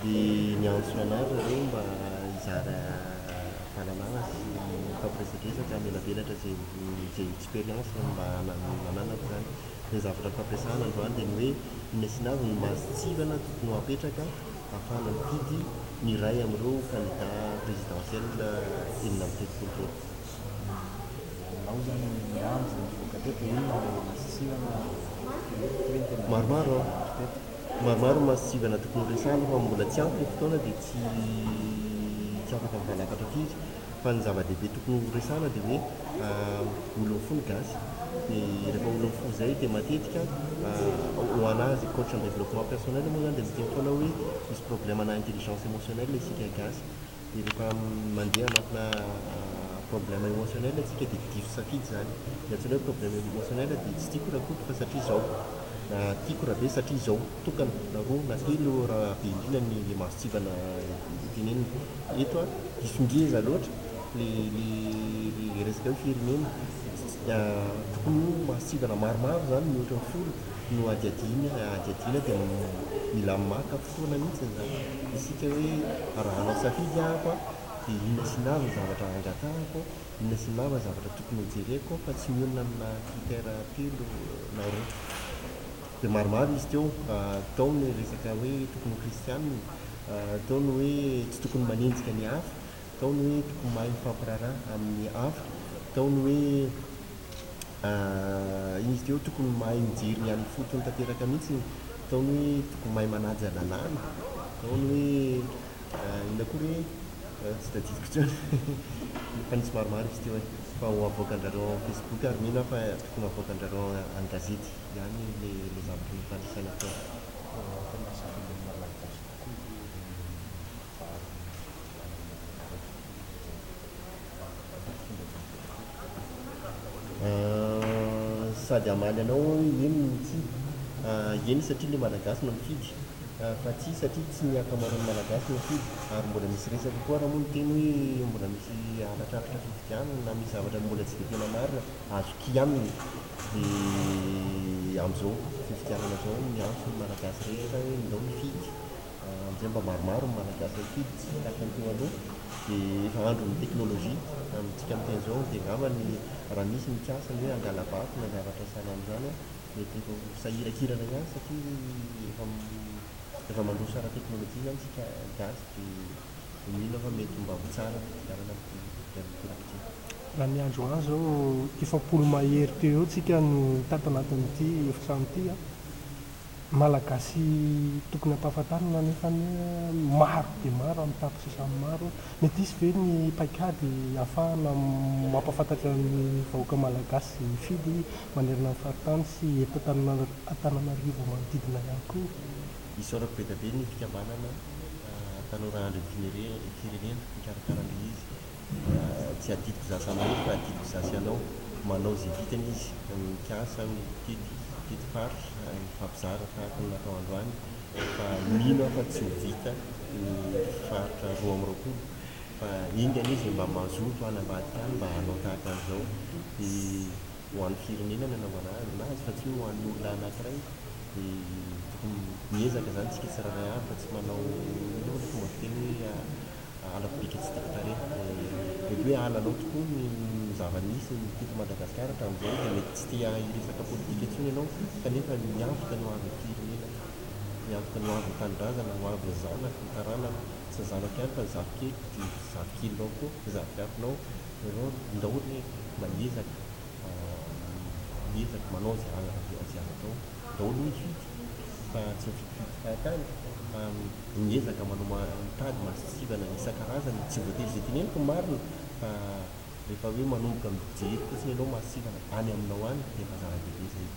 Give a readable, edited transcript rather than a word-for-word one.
Dia niantso anah ry zareo mba hizara fahalalana sy hifampiresadresaka, hamelabelatra izay izay expérience mba nananako izany. Ny zavatra nifampiresahana androany dia ny hoe inona sy inona avy ny mason-tsivana tokony ho apetraka ahafahana mifidy ny iray amin'ireo candidat présidentiel 36 ireo. Aminao izany ny andro izay nivoaka teto dia inona ilay mason-tsivana hoe ny tena Maromaro an! andro teto? Maromaro ny mason-tsivana tokony ho resahana fa mbola tsy ampy ny fotoana dia tsy tsy afaka mivalapatra firy fa ny zava-dehibe tokony ho resahana dia hoe olon'ny fo ny gasy dia rehefa olon'ny fo izay dia matetika ho anah izay coach en développement personnel moa izany dia miteny foana hoe misy problème ana intelligence émotionnelle isika gasy Dia rehefa mandeha anatina problème émotionnel tsika dia diso safidy izany. Ny antsoina hoe problème émotionnel dia tsy tiako Rakoto fa satria izao, na tiako Rabe satria izao, tokana na roa na telo raha be indrindra ny le mason-tsivana tenenina. Eto an, diso ngeza loatra le le le resaka hoe firenena. Tokony ho mason-tsivana maromaro izany mihoatra ny folo no hadihadiana hadihadiana dia mila maka fotoana mihitsy izany isika hoe raha hanao safidy ahako an, dia inona sy inona avy ny zavatra angatahako, inona sy inona avy ny zavatra tokony hojereko fa tsy mionona amina critère telo na roa. Dia maromaro izy teo, tao ny resaka hoe tokony ho kristianina, tao ny hoe tsy tokony manenjika ny hafa, tao ny hoe tokony mahay mifampiraharaha amin'ny hafa, tao ny hoe Inona izy teo, tokony mahay mijery ny any ifotony tanteraka mihitsy, tao ny hoe tokony mahay manaja lalàna, tao ny hoe inona koa re, tsy tadidiko intsony fa nisy maromaro izy teo e, fa ho avoakan-drareo ao Facebook ary mino aho fa tokony ho avoakan-drareo an-gazety ihany ilay zavatra notanisaina teo. Tena safidin'ny Malagasy tokoa ve ireny vary fifidianana ireny? Sady hamaly anao aho hoe eny no tsia. Eny satria ilay Malagasy no nifidy, fa tsia satria tsy ny ankamaroan'ny Malagasy no nifidy. Ary mbola misy resaka koa ary moa niteny hoe mbola misy halatr'alatra fifidianana na misy zavatra mbola tsy dia tena marina azo kianina. Dia amin'izao fifidianana izao miantso ny Malagasy rehetra hoe ndao hifidy. Amin'izay mba maromaro ny Malagasy mifidy tsy tahaka ny teo aloha. Dia efa andron'ny teknolojia amintsika miteny izao dia angamba ny raha misy mikasa ny hoe hangala-bato na zavatra sahala amin'izany mety efa ho sahirankirana ihany satria efa efa mandroso ara-teknolojia izany isika gasy dia mino aho fa mety mba ho tsara ny fifidianana amin'ity indray mitoraka ity. Raha ny andro any izao 40 mahery teo eo tsika no tato anatin'ity efitrano ity an! Malagasy tokony hampahafantarina anefa anie maro dia maro amin'ny tapitrisany maro. Mety hisy ve ny paikady ahafahana mampahafantatra ny vahoaka malagasy izay hifidy manerana ny faritany sy eto Antananarivo manodidina ihany koa? Isaorako be dia be ny fikambanana Tanora Andrin'ny Firenena nikarakara an'ilay izy. Tsy adidiko za samirery fa adidiko za sy ianao. Manao izay vitany izy, mikasa mitety mitety faritra, mifampizara tahaka ny natao androany fa mino aho fa tsy ho vita ny faritra 22 fa enga anie izay mba mazoto any ambadika any mba hanao tahaka an'izao dia ho an'ny firenena ny anaovana azy fa tsy hoe ho an'ny olona anankiray dia tokony miezaka izany tsika tsirairay avy fa tsy manao inona moa ilay fomba fiteny hoe Halako bika tsy tiako tarehy. Mety hoe halanao tokoa ny zava-nisy teto Madagasikara hatramin'izay dia mety tsy te hiresaka politika intsony ianao kanefa miantoka ny hoavin'ny firenena, miantoka ny hoavin'ny tanindrazana, ny hoavin'ny zanako, ny taranako, tsy ny zanako ihany fa ny zafikeliko dia zafikelinao koa, ny zafikafinao, ireo ndao re mba hiezaka miezaka manao izay azo atao, ndao aloha hifidy fa tsy mifidifidy fahatany fa miezaka manao mitady masontsivana isan-karazany, tsy voatery izay teneniko no marina fa rehefa hoe manomboka mijery fotsiny ianao masontsivana any aminao any dia efa zava-dehibe izay.